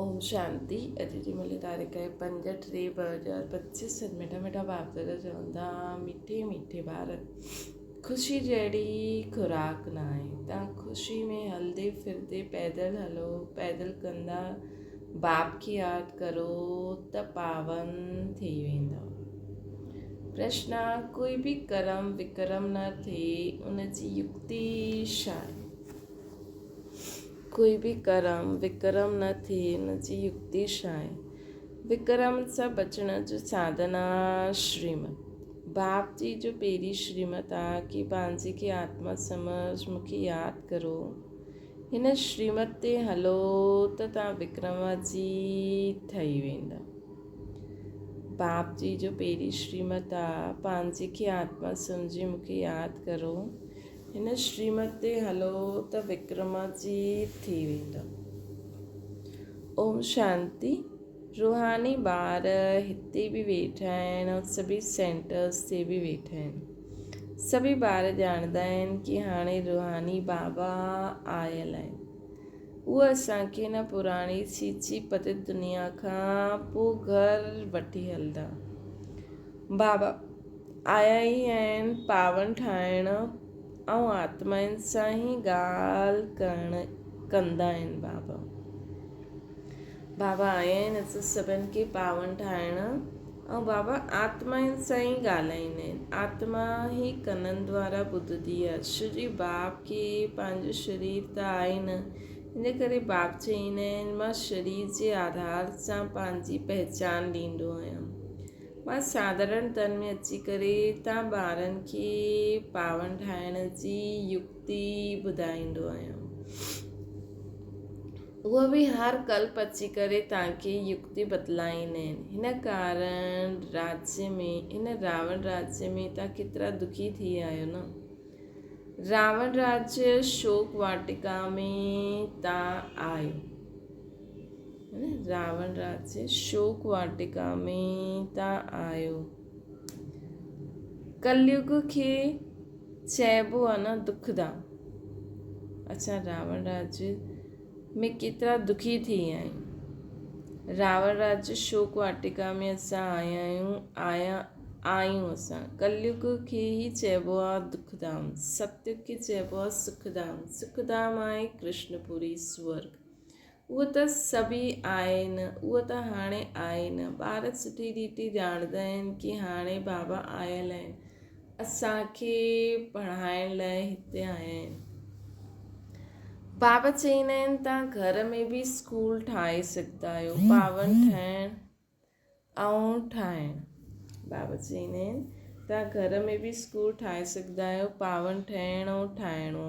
اوم شانتي اڄ جي ملي تاريخ آهي 5/3/2025 سڄ مٺا مٺا باپ دادا چوندا مٺي مٺي ٻار خوشي جهڙي خوراڪ نه آهي تان خوشي ۾ هلدي ڦردي پيدل هلو پيدل ڪندا باپ کي ياد ڪرو ته پاون ٿي ويندؤ پرشنا ڪوئي به ڪرم وڪرم نه ٿئي ان جي يڪتي ڇا آهي؟ ڪوئي به ڪرم، وڪرم نه ٿئي، ان جي يڪتي ڇا آهي؟ وڪرم سان بچڻ جو ساڌن آ شريمت. باپ جي جو پهرين شريمت آ ڪي پنهنجي کي آتما سمجھ مون کي ياد ڪرو. هن شريمت تي هلو ته توهان وڪرماجيت ٺهي ويندا. باپ جي جو پهرين شريمت آ پنهنجي کي آتما سمجهي مون کي ياد ڪرو. هن شريمت تي هلو ته وڪرماجيت ٿي ويندؤ. اوم شانتي. روحاني ٻار هتي به ويٺا آهن ۽ سڀئي سينٽرز تي به ويٺا آهن. سڀئي ٻار ڄاڻندا آهن ڪي هاڻي روحاني بابا آيل آهن. هو اسان کي هن پراڻي سيچي پتت دنيا کان پوء گهر وٺي هلندا. بابا آيا ئي آهن پاون ٺاهڻ ۽ آتمائن سان ئي ڳالهه ڪرڻ ڪندا آهن بابا. بابا آيا آهن اسان سڀن کي پاون ٺاهڻ ۽ بابا آتمائن سان ئي ڳالهائيندا آهن. آتما ئي ڪنن دوارا ٻڌندي آهي. ڇو جي باپ کي پنهنجو شرير ته آهي نه ان ڪري باپ چئيندا آهن مان شرير جي آڌار سان پنهنجي پهچان ڏيندو آهيان. مان ساڌارڻ تن ۾ اچي ڪري تان ٻارن کي پاون ٺاهڻ جي يڪتي ٻڌائيندو آهيان. اهو به هر ڪلپ اچي ڪري تان کي يڪتي بتلائيندا آهن. هن ڪارڻ راجيه ۾ هن راوڻ راجيه ۾ تان ڪيترا دکي ٿي آهيو نه. راوڻ راجيه شوڪ واٽڪا ۾ تان آيو. راوڻ راجيه شوڪ واٽڪا ۾ تان آيو. ڪليگ کي چئبو آ نه دکڌام. اسان راوڻ راجيه ۾ ڪيترا دکي ٿي ويا آهيون. راوڻ راجيه شوڪ واٽڪا ۾ اسان آيا آهيون آيا آهيون اسان. ڪليگ کي ئي چئبو آ دکڌام. ستيگ کي چئبو آ سکڌام. سکڌام آهي ڪرشنپوري سورگ. اهو ته سڀئي آهن، اهو ته هاڻي آهن. ٻار سٺي ريتي ڄاڻندا آهن ڪي هاڻي بابا آيل آهن، اسان کي پڙهائڻ لاء هتي آيا آهن. بابا چئيندا آهن توهان گهر ۾ به اسڪول ٺاهي سگهندا آهيو، پاون ٺاهڻ ۽ ٺاهڻ. بابا چئيندا آهن توهان گهر ۾ به اسڪول ٺاهي سگهندا آهيو پاون ٺهڻ ۽ ٺاهڻو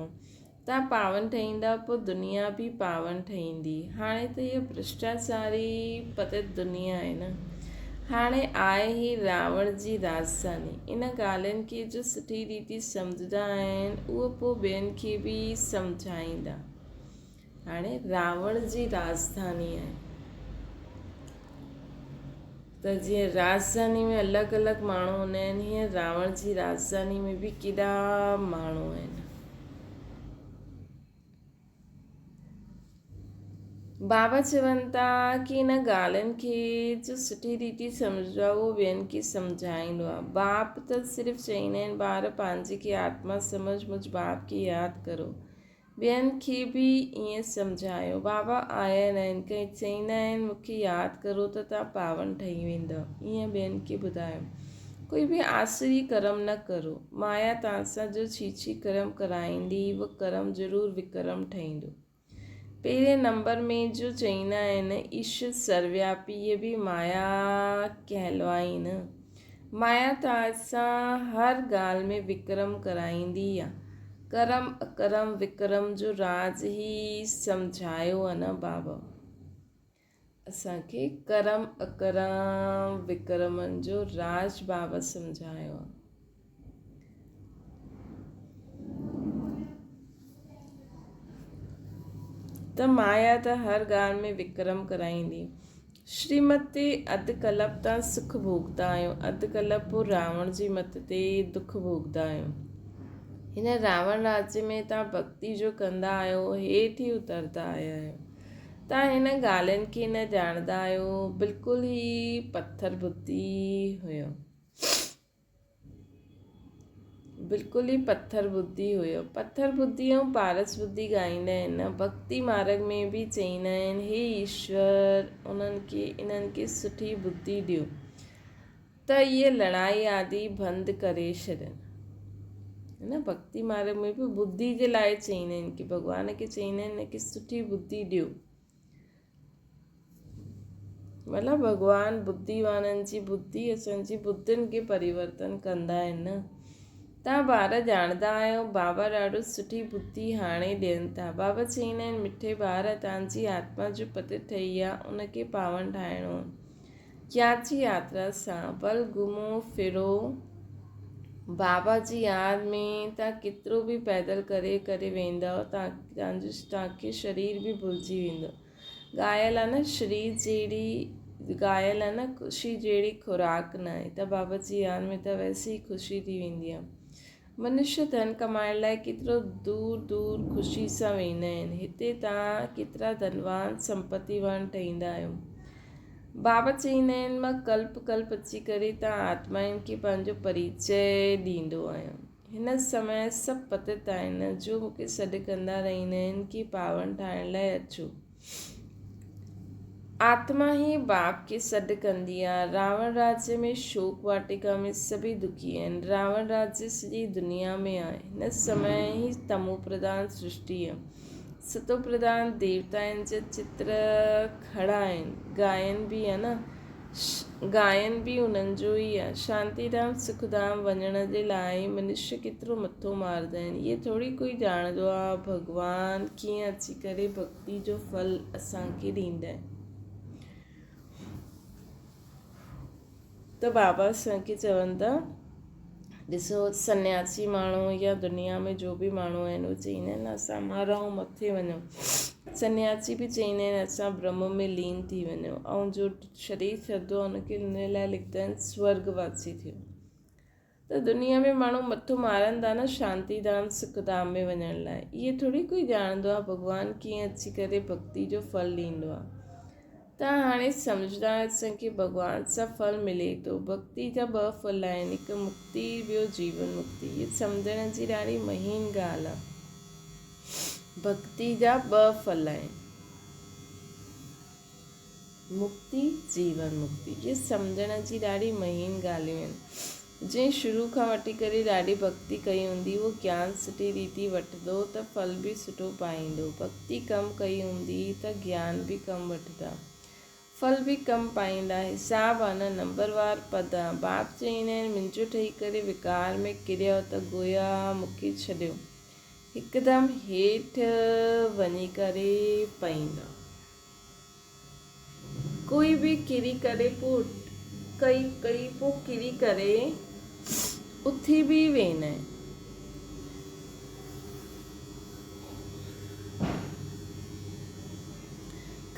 توهان پاون ٺهيندا پوء دنيا به پاون ٺهيندي هاڻي ته هيء ڀرشٽاچاري پتت دنيا آهي نه هاڻي آهي هي راوڻ جي راڄڌاني ان ڳالهين کي جو سٺي ريتي سمجهندا آهن اهو پوء ٻين کي به سمجهائيندا هاڻي راوڻ جي راڄڌاني آهي ته جيئن راڄڌاني ۾ الڳ الڳ ماڻهو هوندا آهن هيئن راوڻ جي راڄڌاني ۾ به ڪيڏا ماڻهو آهن. بابا چون ٿا ڪي ان ڳالهين کي جو سٺي ريتي سمجهندو آهي اهو ٻين کي سمجهائيندو آهي. باپ ته صرف چئيندا آهن ٻار پنهنجي کي آتما سمجهه مجھ باپ کي ياد ڪرو. ٻين کي به ائين سمجهايو. بابا آيل آهن، ڪئين چئيندا آهن مون کي ياد ڪرو ته توهان پاون ٺهي ويندؤ. ائين ٻين کي ٻڌايو. ڪوئي به آسري ڪرم نه ڪرو. مايا توهان سان جو ڇيڇي ڪرم ڪرائيندي، اهو ڪرم ضرور وڪرم ٺهيندو. پهرين نمبر ۾ جو چئيندا آهن ايشور سروياپي اهي به مايا ڪهلوائي نه. مايا توهان سان هر ڳالهه ۾ وڪرم ڪرائيندي آ. ڪرم اڪرم وڪرم جو راز ئي سمجهايو آ نه بابا. اسان کي ڪرم اڪرم وڪرمن جو راز بابا سمجهايو آ. ته مايا ته هر ڳالهه ۾ وڪرم ڪرائيندي. شريمت تي اڌ ڪلپ تان سک ڀوڳدا آهيون، اڌ ڪلپ پوء راوڻ جي مت تي دک ڀوڳدا آهيون. هن راوڻ راجيه ۾ تان ڀڳتي جو ڪندا آهيو، هيٺ ئي اتردا آيا آهيو. توهان هن ڳالهين کي نه ڄاڻندا آهيو، بلڪل ئي پٿر ٻڌي هيو. بلڪل ئي پٿر ٻڌي هيو. پٿر ٻڌي ۽ پارس ٻڌي ڳائيندا آهن نه. ڀڳتي مارڳ ۾ به چئيندا آهن، هي ايشور انهن کي انهن کي سٺي ٻڌي ڏيو ته اهي لڙائي آدي بند ڪري ڇڏن. نه ڀڳتي مارڳ ۾ به ٻڌي جي لاء چئيندا آهن ڪي ڀڳوان کي چئيندا آهن ڪي سٺي ٻڌي ڏيو. مطلب ڀڳوان ٻڌي وارن جي ٻڌي اسان جي ٻڌين کي پريورتن ڪندا آهن نه. توهان ٻار ڄاڻندا آهيو بابا ڏاڍو سٺي ٻڌي هاڻي ڏين ٿا. بابا چئيندا آهن مٺي ٻار توهان جي آتما جو پتي ٺهي آ ان کي پاون ٺاهڻو آ. ڪياچي ياترا سان ول گهمو ڦرو بابا جي ياد ۾ تان ڪيترو به پيدل ڪري ڪري ويندؤ تان تانجو تانکي شرير به ڀلجي ويندو ڳايل آ نه شرير جهڙي ڳايل آ نه خوشي جهڙي خوراڪ ناهي ته بابا جي ياد ۾ ته ويسي ئي خوشي ٿي ويندي آ. منشيه ڌن ڪمائڻ لاء ڪيترو دور دور خوشي سان ويندا آهن. هتي توهان ڪيترا ڌنوان، سمپتيوان ٺهيندا آهيو. بابا چئيندا آهن، مان ڪلپ ڪلپ اچي ڪري توهان آتمائن کي پنهنجو پريچئه ڏيندو آهيان. هن سمي سڀ پتت آهن، جو مون کي سڏ ڪندا رهندا آهن ڪي پاون ٺاهڻ لاء اچو. آتما ئي باپ کي سڏ ڪندي آ. راوڻ راجيه ۾ شوڪ واٽيڪا ۾ سڀئي دکي آهن. راوڻ راجيه سڄي دنيا ۾ آهي. هن سمي هي تمو پرڌان سرشٽي آ. ستو پرڌان ديوتائن جا چتر کڙا آهن. گائن به آ نه. گائن به انهن جو ئي آ. شانتي ڌام سک ڌام وڃڻ جي لاء منشيه ڪيترو مٿو ماردا آهن. اهي ٿوري ڪوئي ڄاڻندو آ ڀڳوان ڪيئن اچي ڪري ڀڳتي جو ڦل اسان کي ڏيندا آهن. ته بابا اسان کي چون ٿا ڏسو سنياسي ماڻهو يا دنيا ۾ جو به ماڻهو آهن اهي چئيندا آهن اسان مرون مٿي وڃون سنياسي به چئيندا آهن اسان برهم ۾ لين ٿي وڃون ۽ جو شرير ڇڏندو آهي ان کي ان لاء لکندا آهن سورڳ واسي ٿيو ته دنيا ۾ ماڻهو مٿو مارن ٿا نه شانتي ڌام سک ڌام ۾ وڃڻ لاء اهي ٿوري ڪوئي ڄاڻندو آهي ڀڳوان ڪيئن اچي ڪري ڀڳتي جو ڦل ڏيندو آهي ته هاڻي سمجهندا اسان کي ڀڳوان سان ڦل ملي ٿو. ڀڳتي جا ٻه ڦل آهن، هڪ مڪتي ٻيو جيون مڪتي. هي سمجهڻ جي ڏاڍي مهين ڳالهه آهي. ڀڳتي جا ٻه ڦل آهن. مڪتي، جيون مڪتي. هي سمجهڻ جي ڏاڍي مهين ڳالهيون آهن. جنهن شروع کان وٺي ڪري ڏاڍي ڀڳتي ڪئي هوندي، اهو گيان سٺي ريتي وٺندو ته ڦل به سٺو پائيندو. ڀڳتي ڪم ڪئي هوندي ته گيان به ڪم وٺندا. ڦل به ڪم پائيندا. حساب آ نه، نمبر وار پد آ. باپ چئيندا آهن، منهنجو ٺهي ڪري وڪار ۾ ڪريو ته گويا مون کي ڇڏيو. هڪدم هيٺ وڃي ڪري پئيندا. ڪوئي به ڪري ڪري پوء ڪئي ڪئي پوء ڪري ڪري اٿي به ويندا آهن.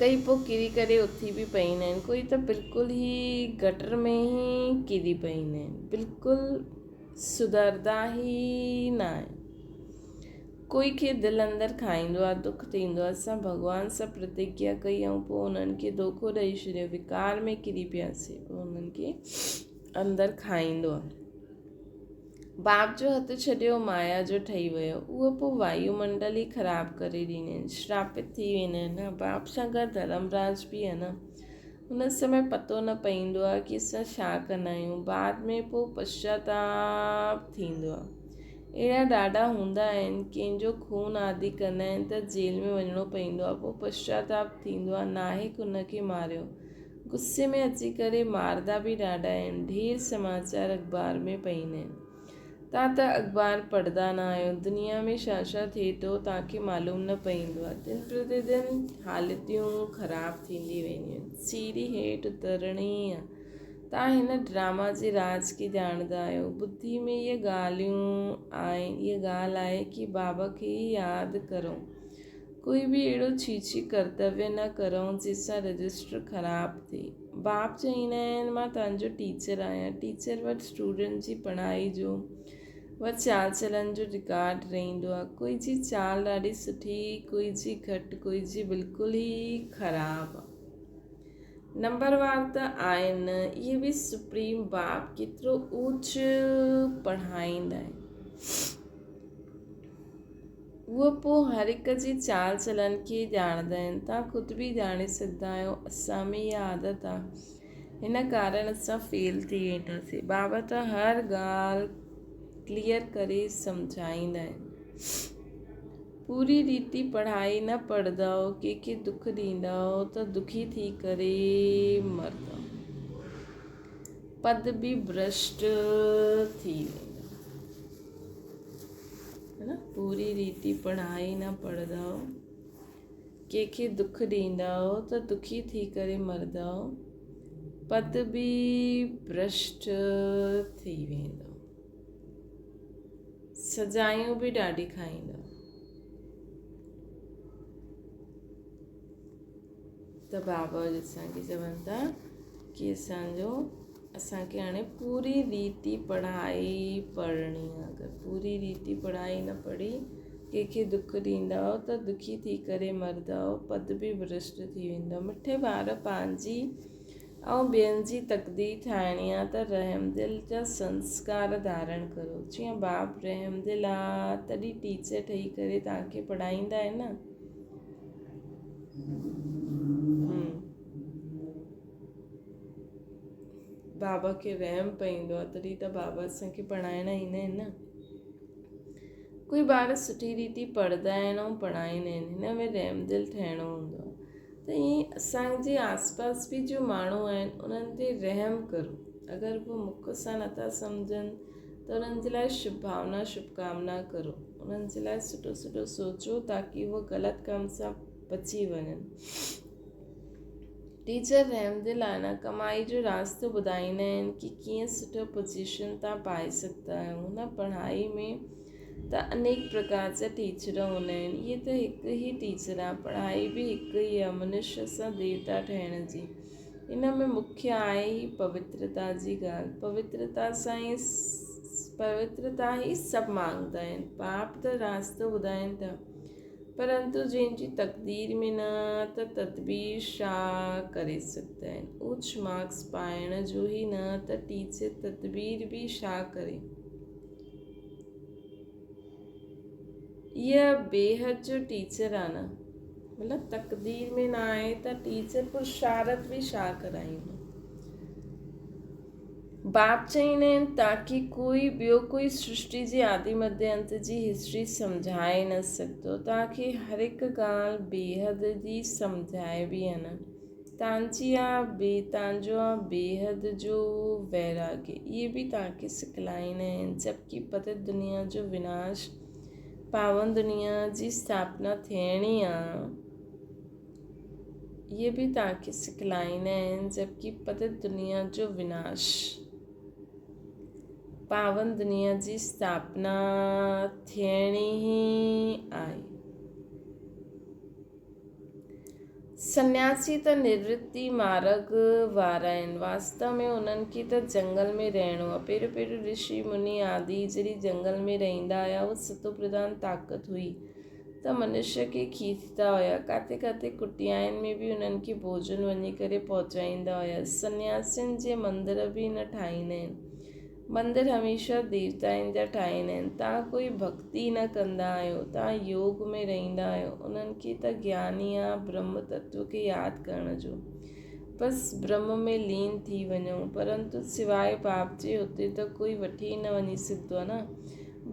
ڪئي پوء ڪري ڪري اٿي به پئيندا آهن. ڪوئي ته بلڪل ئي گٽر ۾ ئي ڪري پئيندا آهن. بلڪل سڌردا ئي نه آهن. ڪوئي کي دل اندر کائيندو آ، دک ٿيندو آ، اسان ڀڳوان سان پرتگيا ڪئي ۽ پوء انهن کي دوکو ڏئي ڇڏيو، وڪار ۾ ڪري پياسين، پوء انهن کي اندر کائيندو آ. باپ جو هٿ ڇڏيو، مايا جو ٺهي ويو، اهو پوء وايو منڊل ئي خراب ڪري ڏيندا آهن، شراپت ٿي ويندا آهن نه، باپ سان گڏ ڌرمراج به آ نه، ان سمي پتو نه پئيندو آ ڪي اسان ڇا ڪندا آهيون، بعد ۾ پوء پشچاتاپ ٿيندو آ. اهڙا ڏاڍا هوندا آهن، ڪنهن جو خون آدي ڪندا آهن ته جيل ۾ وڃڻو پئيندو آ، پوء پشچاتاپ ٿيندو آ، ناحق ان کي ماريو. غصي ۾ اچي ڪري ماردا به ڏاڍا آهن. ڍير سماچار اخبار ۾ پئيندا آهن. تان ته اخبار پڙهندا نه آهيو. دنيا ۾ ڇا ڇا ٿئي ٿو تان کي معلوم نه پئيندو آهي. دن پرتي دن حالتيون خراب ٿيندي وينديون آهن. سيڙهي هيٺ اترڻي ئي آهي. تان هن ڊراما جي راز کي ڄاڻندا آهيو. ٻڌي ۾ اهي ڳالهيون آهن اها ڳالهه آهي ڪي بابا کي ئي ياد ڪرو. ڪوئي به اهڙو ڇي ڇي ڪرتويه نه ڪرئون جنهن سان رجسٽر خراب ٿئي. باپ چئيندا آهن مان توهان جو ٽيچر آهيان. ٽيچر وٽ اسٽوڊنٽ جي پڙهائي جو و چال چلن جو رڪارڊ رهندو آهي. ڪوئي جي چال ڏاڍي سٺي، ڪوئي جي گهٽ، ڪوئي جي بلڪل ئي خراب آهي. نمبر وار ته آهن، اهي به سپريم باپ ڪيترو اوچ پڙهائيندا آهن. اهو پوء هر هڪ جي چال چلن کي ڄاڻندا آهن. توهان خود به ڄاڻي سگهندا آهيو. اسان ۾ اها عادت آهي. هن ڪارڻ اسان فيل ٿي وينداسين. بابا ته هر ڳالهه ڪليئر ڪري سمجهائيندا آهن. پوري ريتي پڙهائي نه پڙهندؤ، ڪنهن کي دک ڏيندؤ ته دکي ٿي ڪري مرندؤ. پد به ڀرشٽ ٿي ويندو. پوري ريتي پڙهائي نه پڙهندؤ. ڪنهن کي دک ڏيندؤ ته دکي ٿي ڪري مرندؤ، پد به ڀرشٽ ٿي ويندو، سزايون به ڏاڍي کائيندؤ. ته بابا اسان کي چون ٿا ڪي اسان جو اسان کي هاڻي پوري ريتي پڙهائي پڙهڻي آهي اگر پوري ريتي پڙهائي نه پڙهي ڪنهن کي دک ڏيندؤ ته دکي ٿي ڪري مرندؤ پد به ڀرشٽ ٿي ويندؤ مٺي ٻار پنهنجي ۽ ٻين جي تقدير ٺاهڻي آ ته رحمدل جا سنسڪار ڌارڻ ڪرو جيئن باپ رحمدل آ تڏهن ٽيچر ٺهي ڪري توهان کي پڙهائيندا آهن نه بابا کي رحم پئيندو آهي تڏهن ته بابا اسان کي پڙهائڻ ايندا آهن نه. ڪوئي ٻار سٺي ريتي پڙهندا آهن ۽ پڙهائيندا آهن هن ۾ رحم دل ٺهڻو هوندو آهي ته ائين اسان جي آس پاس به جو ماڻهو آهن انهن تي رحم ڪرو اگر هو مک سان نٿا سمجهن ته انهن جي لاء شڀ ڀاونا شڀ ڪامنا ڪرو انهن جي لاء سٺو سٺو سوچو تاڪي هو غلط ڪم سان بچي وڃن. ٽيچر رحمدل آنا ڪمائي جو راستو ٻڌائيندا آهن ڪي ڪيئن سٺو پوزيشن تان پائي سگهندا آهيون. هن پڙهائي ۾ ته انيڪ پرڪار جا ٽيچر هوندا آهن. اهي ته هڪ ئي ٽيچر آهي. پڙهائي به هڪ ئي آهي منشيه سان ديوتا ٺهڻ جي. ان ۾ مکيه آهي ئي پوترتا جي ڳالهه. پوترتا سان ئي پوترتا ئي سڀ مانگدا آهن. پاپ ته راستو ٻڌائين ٿا. پرنتو جنهن جي تقدير ۾ نه ته تدبير ڇا ڪري سگهندا آهن. اوچ مارڪس پائڻ جو ئي نه ته ٽيچر تدبير به ڇا ڪري. اها بيحد جو ٽيچر آ نه. مطلب تقدير ۾ نه آهي ته ٽيچر پرشارت به ڇا ڪرائيندو. باب چئيندا آهن تاڪي ڪوئي ٻيو ڪوئي سرشٽي جي آدي مڌي انت جي هسٽري سمجهائي نه سگهندو. توهان کي هر هڪ ڳالهه بيحد جي سمجهائبي آهي نه. تانجي آ بي تانجو آ بيحد جو ويراڳي اهي به توهان کي سکلائيندا آهن جبڪي پتت دنيا جو وناش پاون دنيا جي اسٿاپنا ٿيڻي آ. اهي به توهان کي سکلائيندا آهن جبڪه پتت دنيا جو وناش پاون دنيا جي اسٿاپنا ٿيڻي ئي آهي. سنياسي ته نرورتي مارڳ وارا آهن. واستو ۾ انهن کي ته جنگل ۾ رهڻو آهي. پهريون پهريون رشي مني آدي جڏهن جنگل ۾ رهندا هيا اها ستوپرڌان طاقت هئي. ته منشيه کي کيسدا هيا. ڪاٿي ڪاٿي ڪٽيائن ۾ به انهن کي ڀوڄن وڃي ڪري پهچائيندا هيا. سنياسين جي مندر به نه ٺاهيندا آهن. مندر هميشه ديوتائن جا ٺاهيندا آهن. توهان ڪوئي ڀڳتي نه ڪندا آهيو. توهان يوگ ۾ رهندا آهيو. انهن کي ته گيان ئي آ برهم تتو کي ياد ڪرڻ جو. بس برهم ۾ لين ٿي وڃو. پرنتو سواء باپ جي هتي ته ڪوئي وٺي ئي نه وڃي سگهندو آ نه.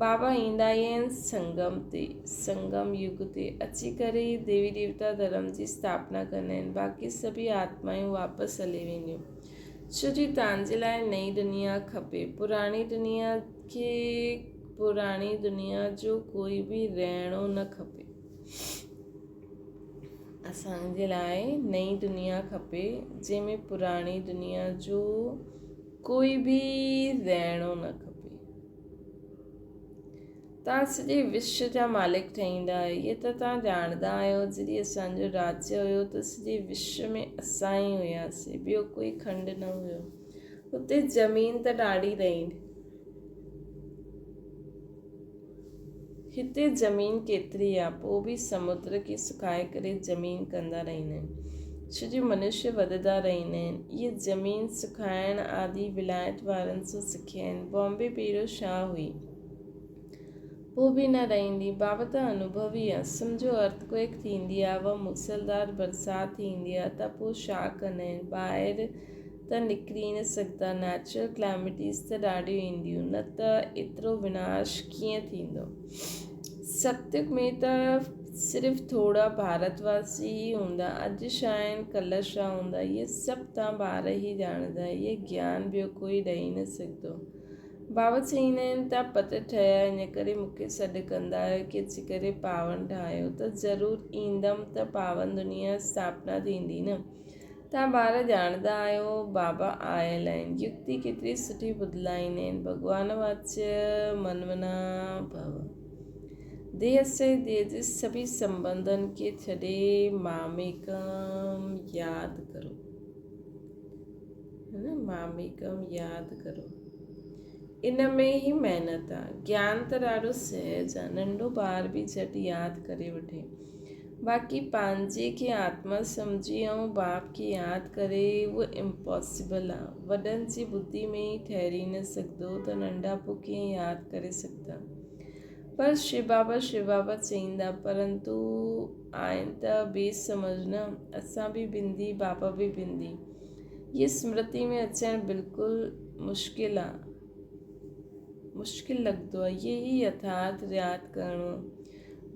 بابا ايندا ئي آهن سنگم تي، سنگم يگ تي، اچي ڪري ئي ديوي ديوتا ڌرم جي اسٿاپنا ڪندا آهن، باقي سڀئي آتمائون واپس هلي وينديون. ڇو جي توهان جي لاء نئين دنيا کپي، پراڻي دنيا کي پراڻي دنيا جو ڪوئي به رهڻو نه کپي. اسان جي لاء نئين دنيا کپي، جنهن ۾ پراڻي دنيا جو ڪوئي به رهڻو نه کپي. توهان سڄي وشو جا مالڪ ٺهيندا آهيو. اهي ته توهان ڄاڻندا آهيو، جڏهن اسان جو راجيه هيو ته سڄي وشو ۾ اسان ئي هياسين، ٻيو ڪوئي کنڊ نه هيو. اتي زمين ته ڏاڍي رهي. هتي زمين ڪيتري آ، پوء به سمنڊ کي سڪائي ڪري زمين ڪندا رهندا آهن، ڇو جو منشيه وڌندا رهندا آهن. اهي زمين سڪائڻ آدي ولايت وارن سان سکيا آهن. بامبي پهريون ڇا هئي؟ پوء به نه رهندي. بابا ته انوڀوي آ. سمجهو ارٿ ڪوئيڪ ٿيندي آ و موسلڌار برسات ٿيندي آ ته پوء ڇا ڪندا آهن؟ ٻاهر ته نڪري نه سگهندا. نيچرل ڪليمٽيز ته ڏاڍيون اينديون، نه ته ايترو وناش ڪيئن ٿيندو؟ ستيگ ۾ ته صرف ٿورا ڀارت واسي ئي هوندا. اڄ ڇا آهن، ڪلهه ڇا هوندا، اهي سڀ توهان ٻار ئي ڄاڻندا. اهي گيان ٻيو ڪوئي ڏئي نه سگهندو. بابا چئيندا آهن ته پت ٺهيا ان ڪري مون کي سڏ ڪندا آهيو ڪي اچي ڪري پاون ٺاهيو ته ضرور ايندم ته پاون دنيا اسٿاپنا ٿيندي نه. توهان ٻار ڄاڻندا آهيو بابا آيل آهن. يڪتي ڪيتري سٺي بدلائيندا آهن. ڀڳوان واچ من منا ڀو. ديهه سي ديهه جي سڀي سنبنڌن کي ڇڏي ماميڪم ياد ڪرو. نه ماميڪم ياد ڪرو. ان ۾ ئي محنت آ. گيان ته ڏاڍو سهج آ. ننڍو ٻار به جهٽ ياد ڪري وٺي. باقي پنهنجي کي آتما سمجهي ۽ باپ کي ياد ڪري اهو امپاسيبل آ. وڏن جي ٻڌي ۾ ئي ٺهري نه سگهندو ته ننڍا پوء ڪيئن ياد ڪري سگهندا. پر شو بابا شو بابا چئيندا پرنتو آهن ته بي سمجهه نه. اسان به بندي بابا به بندي. هيء سمرتي ۾ اچڻ بلڪل مشڪل آ. مشڪل لڳندو آ. هيء ئي يٿارٿ رياض ڪرڻو آ.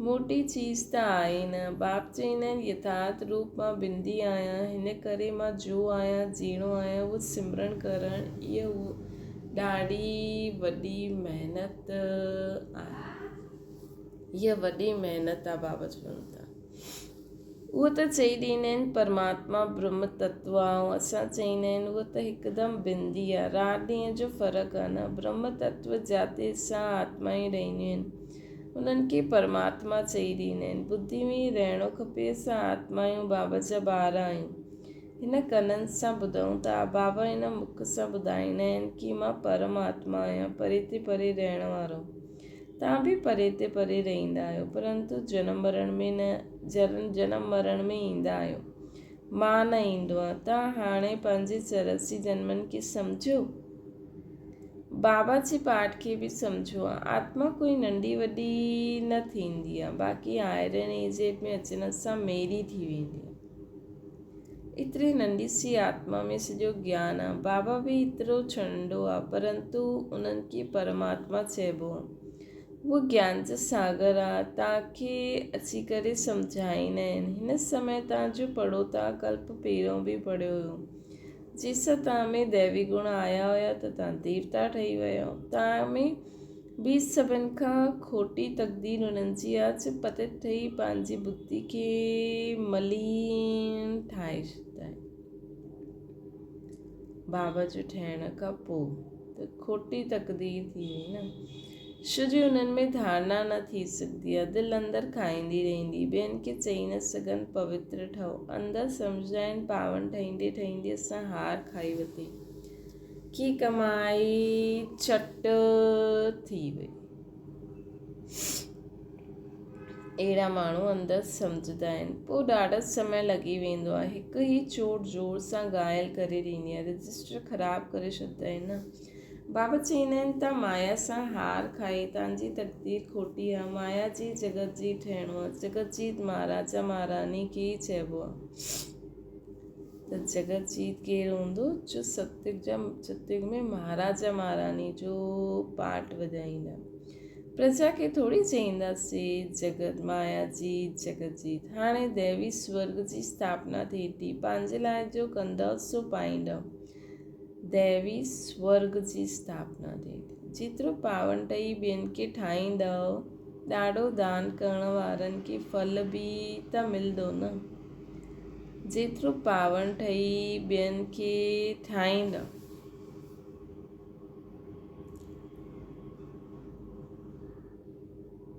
موٽي چيز ته آهي نه. باپ چئيندا آهن يٿارٿ روپ مان بندي آهيان، هن ڪري مان جو آهيان، جهڙو آهيان اهو سمرڻ ڪرڻ اها ڏاڍي وڏي محنت آهي. اها وڏي محنت آ بابا چون ٿا. اهو ته چئي ڏيندا آهن پرماتما برهم تتو آ ۽ اسان چئيندا آهن اهو ته هڪدم بندي آ. رات ڏينهن جو فرق آ نه. برهم تتو جاتي سان آتمائون رهنديون آهن. انهن کي پرماتما چئي ڏيندا آهن. ٻڌي ۾ ئي رهڻو کپي اسان آتما آهيون بابا جا ٻار آهيون. هن ڪنن سان ٻڌون ٿا. بابا هن مک سان ٻڌائيندا آهن ڪي مان پرم آتما آهيان پري تي پري رهڻ وارو. توهان به پري تي پري رهندا آهيو پرنتو جنم مرڻ ۾ نه جنم مرڻ ۾ ايندا آهيو. مان نه ايندو آهيان. توهان هاڻي پنهنجي 84 جنمن کي سمجهيو. بابا جي پاٺ کي به سمجهو. آتما ڪوئي ننڍي وڏي نه ٿيندي آهي. باقي آئرن ايج ۾ اچڻ سان ميري ٿي ويندي آهي. ايتري ننڍي سي آتما ۾ سڄو گيان آهي. بابا به ايترو ڇنڊو آهي پرنتو انهن کي پرماتما چئبو آهي. اهو گيان جو ساگر آهي. توهان کي اچي ڪري سمجهائيندا آهن. هن سمي توهان جو پڙهو ٿا ڪلپ پهريون به پڙهيو هيو. جيسين توهان ۾ ديوي گڻ آيا هيا ته توهان ديوتا ٺهي ويا. توهان ۾ به سڀن کان کوٽي تقدير انهن جي آ جو پتيت ٺهي پنهنجي ٻڌي کي ملين ٺاهي ڇڏيندا آهن. بابا جو ٺهڻ کان پوء ته کوٽي تقدير ٿي وئي نه. ڇو جو انهن ۾ ڌارنا نه ٿي سگهندي آ. دل اندر کائيندي رهندي. ٻين کي چئي نه سگهن پوتر ٺهو. اندر سمجهندا آهن پاون ٺهيندي ٺهيندي اسان هار کائي وتي. ڪي ڪمائي چٽ ٿي وئي. اهڙا ماڻهو اندر سمجهندا آهن. پوء ڏاڍو سمي لڳي ويندو آهي. هڪ ئي چوٽ زور سان گهايل ڪري ڏيندي آهي. رجسٽر خراب ڪري ڇڏندا آهن نه. بابا چئيندا آهن ته مايا سان هار کائي تان جي تقدير کوٽي آ، مايا جي جڳت جي ٺهڻو آ، جڳت جيت مهاراجا مهاراڻي کي ئي چئبو آ ته جڳت جيت ڪير هوندو جو ستيگ جا ستيگ ۾ مهاراجا مهاراڻي جو پاٽ وڄائيندا. پرجا کي ٿوري چئينداسي جڳت مايا جيت جڳت جيت. هاڻي ديوي سورڳ جي اسٿاپنا ٿئي ٿي، پنهنجي لاء جو ڪندؤ سو پائيندؤ. ديوي سورڳ جي اسٿاپنا ٿئي ٿي. جيترو پاون ٺهي ٻين کي ٺاهيندؤ، ڏاڍو دان ڪرڻ وارن کي ڦل به ته ملندو نه. جيترو پاون ٺهي ٻين کي ٺاهيندؤ.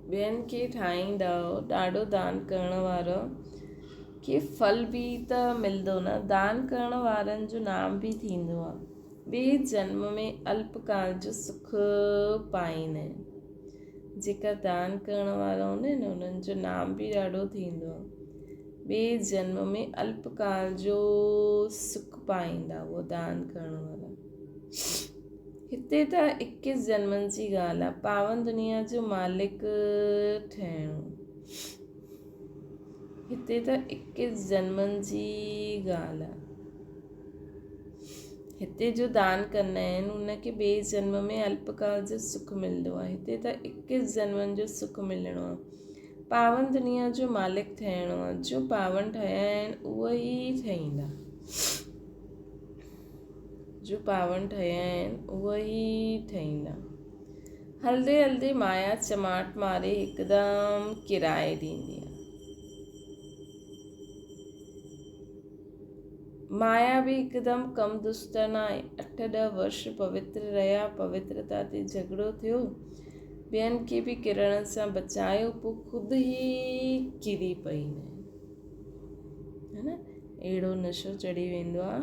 ٻين کي ٺاهيندؤ، ڏاڍو دان ڪرڻ وارو کي ڦل به ته ملندو نه. دان ڪرڻ وارن جو نام به ٿيندو آهي. ٻئي جنم ۾ الپ ڪال جو سک پائيندا آهن. جيڪا دان ڪرڻ وارا هوندا آهن انهن جو نام به ڏاڍو ٿيندو آهي. ٻئي جنم ۾ الپ ڪال جو سک پائيندا اهو دان ڪرڻ وارا. هتي ته اڪيس جنمن جي ڳالهه آهي. پاون دنيا جو مالڪ ٺهڻو. هتي ته اڪيس جنمن جي ڳالهه آهي. هتي جو دان ڪندا آهن ان کي ٻئي جنم ۾ الپڪال جو سک ملندو آهي. هتي ته اڪيس جنمن جو سک ملڻو آهي. پاون دنيا جو مالڪ ٺهڻو آهي. جو پاون ٺهيا آهن اهي ئي ٺهيندا. جو پاون ٺهيا آهن اهي ئي ٺهيندا. هلندي هلندي مايا چماٽ ماري هڪدم ڪيرائي ڏيندي آهي. مايا به هڪدم ڪم دشت ناهي. اٺ ڏهه ورش پوتر رهيا، پوترتا تي جهڳڙو ٿيو، ٻين کي به ڪرڻ سان بچايو، پوء خود ئي ڪري پئي نه اهڙو نشو چڙهي ويندو آ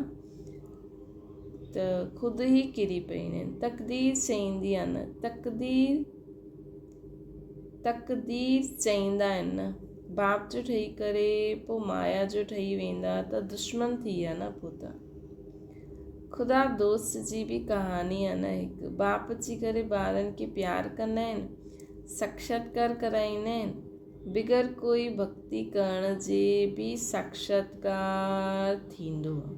ته خود ئي ڪري پئي نه. تقدير چئيندي آ نه تقدير تقدير چئيندا آهن نه. باپ جو ٺهي ڪري پوء مايا جو ٺهي ويندا ته دشمن ٿي ويا نه پوء ته. خدا دوست جي به ڪهاڻي آهي نه هڪ. باپ اچي ڪري ٻارن کي پيار ڪندا آهن، ساکشاتڪار ڪرائيندا آهن، بغير ڪوئي ڀڳتي ڪرڻ جي به ساکشاتڪار ٿيندو آهي.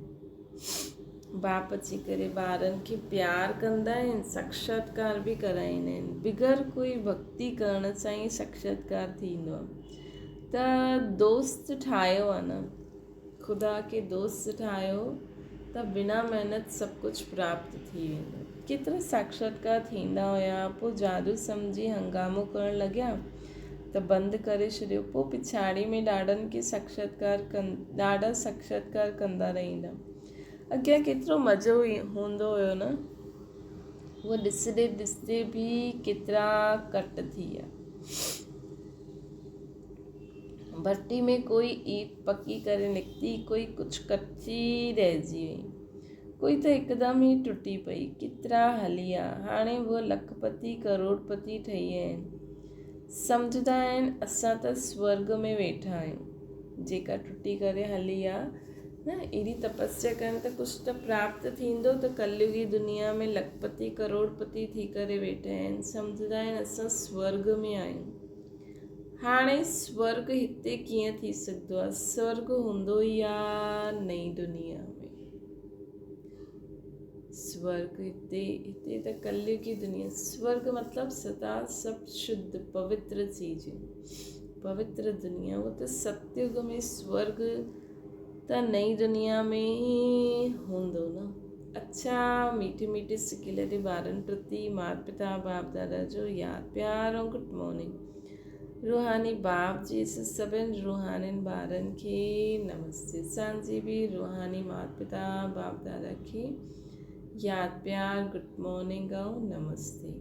باپ اچي ڪري ٻارن کي پيار ڪندا آهن، ساکشاتڪار به ڪرائيندا آهن. بغير ڪوئي ڀڳتي ڪرڻ سان ئي ساکشاتڪار ٿيندو آهي. ته دوست ٺاهيو آهي نه، خدا کي دوست ٺاهيو ته بنا محنت سڀ ڪجهه پراپت ٿي ويندو. ڪيترا ساکشاتڪار ٿيندا هيا، پوء جادو سمجهي هنگامو ڪرڻ لڳيا ته بند ڪري ڇڏيو. پوء پڇاڙي ۾ ڏاڍن کي ساکشاتڪار ڪن ڏاڍا ساکشاتڪار ڪندا رهندا. اڳيان ڪيترو مزو هوندو هيو نه. اهو ڏسندي ڏسندي به ڪيترا ڪٽ ٿي ويا. ڀٽي ۾ ڪوئي ايٽ پڪي ڪري نڪتي، ڪوئي ڪجهه ڪچي رهجي وئي، ڪوئي ته هڪدم ئي ٽٽي پئي. ڪيترا هلي ويا. هاڻي اهي لکپتي ڪروڙپتي ٺهي ويا آهن. سمجهندا آهن اسان ته سورڳ ۾ ويٺا آهيون. جيڪا ٽٽي ڪري هلي آ نه اهڙي تپسيا ڪن ته ڪجهه ته پراپت ٿيندو ته ڪليوگي دنيا ۾ لکپتي ڪروڙپتي ٿي ڪري ويٺا آهن. سمجهندا آهن اسان سورڳ ۾ آهيون. هاڻي سورڳ هتي ڪيئن ٿي سگهندو آ؟ سورڳ هوندو ئي آ نئين دنيا ۾. سورڳ هتي هتي ته ڪليوگي دنيا. سورڳ مطلب سدا سڀ شڌ پوتر چيزون، پوتر دنيا. هو ته ستيوگ ۾ سورڳ ته نئين دنيا ۾ ئي هوندو نه. اڇا ميٺي ميٺي سڪيلڌي ٻارن پرتي مات پتا باپ دادا جو ياد پيار ۽ گڊ مارننگ. روحاني باپ جي سڀن روحانين ٻارن کي نمستي. اسان جي به روحاني مات پتا باپ دادا کي ياد پيار گڊ مارننگ ۽ نمستي.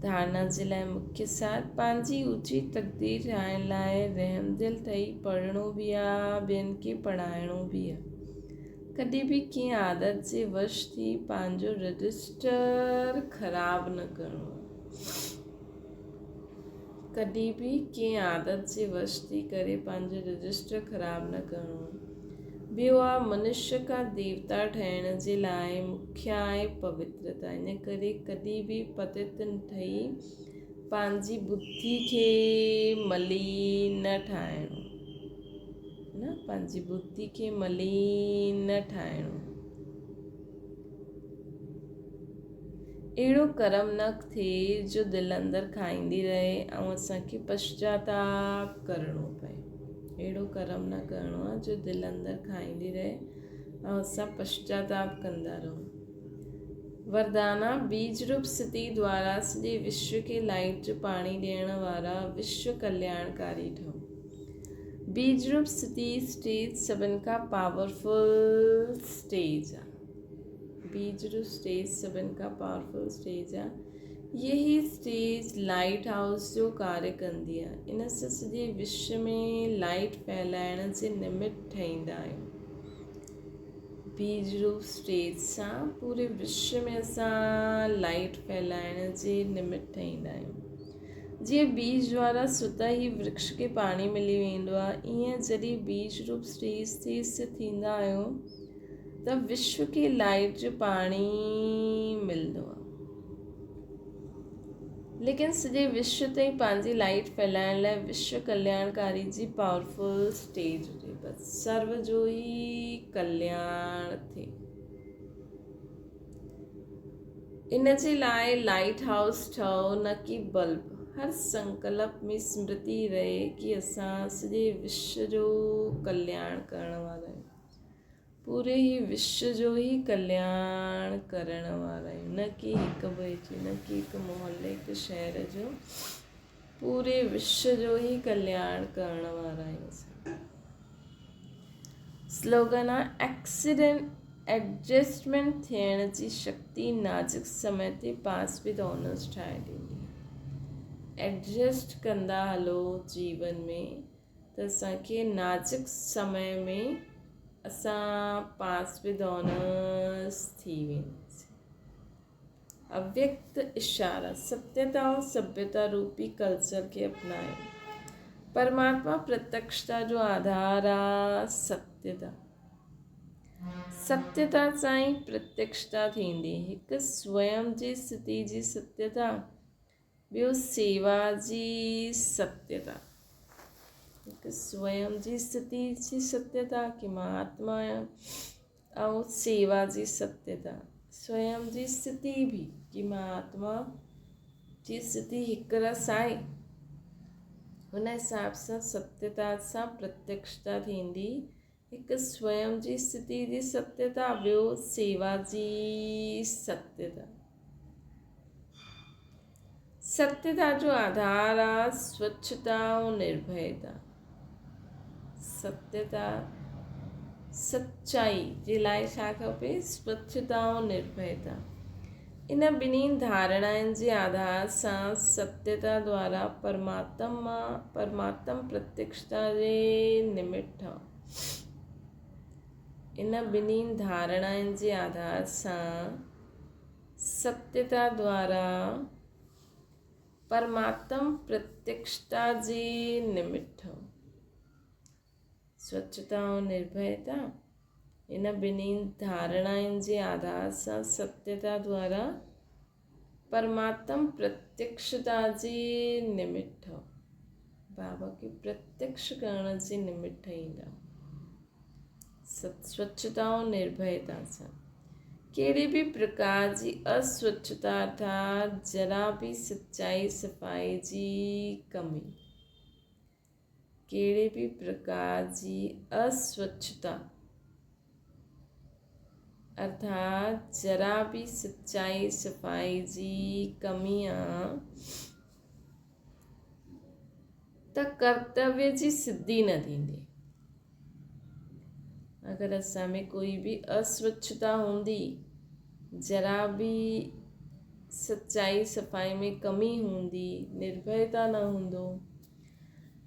ڌارنا جي لاء مکيه سار پنهنجي اوچي تقدير ٺاهڻ لاء رحمدل ٺهي پڙهڻو به آ ٻين کي پڙهائڻو به آ. ڪڏهن به ڪنهن عادت جي وش ٿي پنهنجو رجسٽر خراب نه ڪرڻو آ. ڪڏهن به ڪنهن عادت جي وش ٿي ڪري پنهنجو رجسٽر خراب نه ڪرڻو آ. ٻيو آ منشيء کان ديوتا ٺهڻ جي لاء مکيه آهي پوترتا. ان ڪري ڪڏهن به پتيت ٺهي پنهنجي ٻڌي کي ملين نه ٺاهڻو. نه پنهنجي ٻڌي کي ملين نه ٺاهڻو. اهڙو ڪرم نه ٿئي جو دل اندر کائيندي رهي ۽ اسان کي پشچاتاپ ڪرڻو پئي. اهڙو ڪرم نه ڪرڻو آهي جو دل اندر کائيندي رهي ۽ اسان پشچاتاپ ڪندا رهون. وردانا، بيج روپ ستي دوارا سڄي وشو کي لائيٽ جو پاڻي ڏيڻ وارا وشو ڪلياڻڪاري ٺهو. بيج روپ ستي اسٽيج سڀن کان پاورفل اسٽيج آهي. بيج روپ اسٽيج سڀن کان پاورفل اسٽيج آهي. هيء ئي اسٽيج لائيٽ هائوس جو ڪاريه ڪندي آهي. ان سان سڄي وشو ۾ لائيٽ ڦهلائڻ جي نمت ٺهيندا آهيون. بيج روپ اسٽيج سان پوري وشو ۾ اسان لائيٽ ڦهلائڻ جي نمت ٺهيندا آهيون. جيئن بيج دوارا سوتا ئي ورڪش کي پاڻي ملي ويندو آهي، ائين جڏهن بيج روپ سريشٺ ٿيندا آهيو ته وشو کي لائيٽ جو پاڻي ملندو آهي. ليڪن سڄي وشو تائين پنهنجي لائيٽ ڦهلائڻ لاء وشو ڪلياڻڪاري جي پاورفل اسٽيج هجي، بس سرو جو ئي ڪلياڻ ٿئي. ان جي لاء لائيٽ هائوس ٺهو نه ڪي بلب. هر سنڪلپ ۾ سمرتي رهي ڪي اسان سڄي وشو جو ڪلياڻ ڪرڻ وارا آهيون. پوري ئي وشو جو ئي ڪلياڻ ڪرڻ وارا آهيون نه ڪي هڪ ٻئي جي، نه ڪي هڪ محلي، هڪ شهر جو، پوري وشو جو ئي ڪلياڻ ڪرڻ وارا آهيون اسان. سلوگن آ ايڪسيڊنٽ ايڊجسٽمينٽ ٿيڻ جي شڪتي نازڪ سمي تي پاس ود آنرز ٺاهي ڏيندي. ايڊجسٽ ڪندا هلو جيون ۾ ته اسان کي نازڪ سمي ۾ اسان پاس ود آنرز ٿي وينداسين. اويڪت اشارا، ستيتا ۽ سڀيتا روپي ڪلچر کي اپنايو. پرماتما پرتڪشتا جو آڌار آ ستيتا. ستيتا سان ئي پرتڪشتا ٿيندي. هڪ سويم جي اسٿتي جي ستيتا، ٻيو سيوا جي ستيتا. هڪ سويم جي اسٿتي جي ستيتا ڪي مان آتما آهيان ۽ سيوا جي ستيتا. سويم جي اسٿتي به ڪي مان آتما جي اسٿتي هڪ رس آهي. هن حساب سان ستيتا سان پرتيڪشتا ٿيندي. هڪ سويم جي اسٿتي جي ستيتا، ٻيو سيوا جي ستيتا. ستيتا جو آڌار آ سوڇتا ۽ نرڀيتا. ستيتا سچائي جي لاء ڇا کپي؟ سوڇتا ۽ نرڀيتا. ان ٻنهي ڌارڻائن جي آڌار سان ستيتا دوارا پرماتم مان پرماتم پرتيڪشتا جي نمت ٺهو. ان ٻنهي ڌارڻائن جي آڌار سان ستيتا دوارا پرماتم پرتيڪشتا جي نمت ٺهو. سوڇتا ۽ نرڀيتا، ان ٻنهي ڌارڻائن جي آڌار سان ستيتا دوارا پرماتم پرتيڪشتا جي نمت ٺهو. بابا کي پرتيڪش ڪرڻ جي نمت ٺهيندا. سوڇتا ۽ نرڀيتا سان ڪهڙي به پرڪار جي اسوڇتا ارٿات ذرا به سچائي صفائي جي ڪمي. ڪهڙي به پرڪار جي اسوڇتا ارٿات ذرا به سچائي صفائي جي ڪمي آ ته ڪرتويه جي سڌي نه ٿيندي. اگر اسان ۾ ڪوئي به اسوڇتا هوندي، ذرا به سچائي صفائي ۾ ڪمي هوندي، نرڀيتا نه هوندو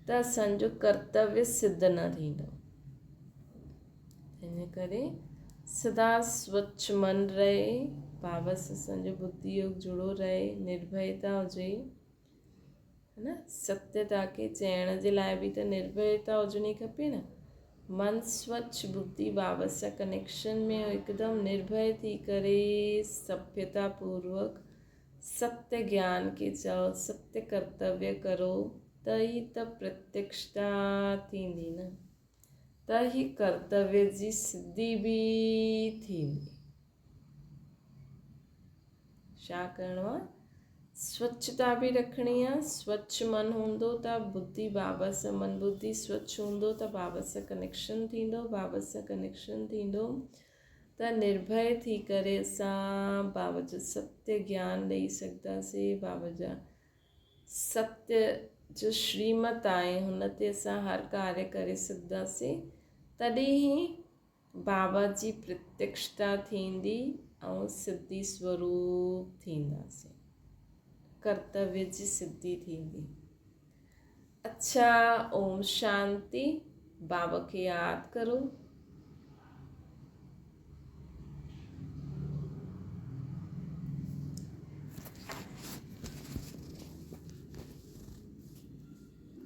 ته اسان جو ڪرتويه سڌ نه ٿيندو. تنهن ڪري سدا سوڇ من رهي، بابا سان اسان جو ٻڌي يوگ جڙو رهي، نرڀيتا هجي. نه ستيتا کي چئڻ جي لاء به ته نرڀيتا هجڻي کپي نه. من سوڇ ٻڌي بابا سان ڪنيڪشن ۾ هڪدم نرڀي ٿي ڪري سڀيتا پوروڪ ستيه گيان کي چئو، ستيه ڪرتويه ڪرو ته ئي ته پرتيڪشتا ٿيندي نه، ته ئي ڪرتويه جي سڌي به ٿيندي. ڇا ڪرڻو آ؟ سوڇتا به رکڻي آ. سوڇ من هوندو ته ٻڌي بابا سان من ٻڌي سوڇ هوندو ته بابا سان ڪنيڪشن ٿيندو، بابا سان ڪنيڪشن ٿيندو ته نرڀي ٿي ڪري اسان بابا جو ستيه گيان ڏئي سگهنداسين. بابا جا ستيه جو شريمت آهي هن تي اسان هر ڪاريه ڪري سگهنداسين. تڏهن ئي بابا جي پرتيڪشتا ٿيندي ۽ سڌي سوروپ ٿينداسين. ڪرتويه جي سڌي ٿيندي. اڇا اوم شانتي. بابا کي ياد ڪرو.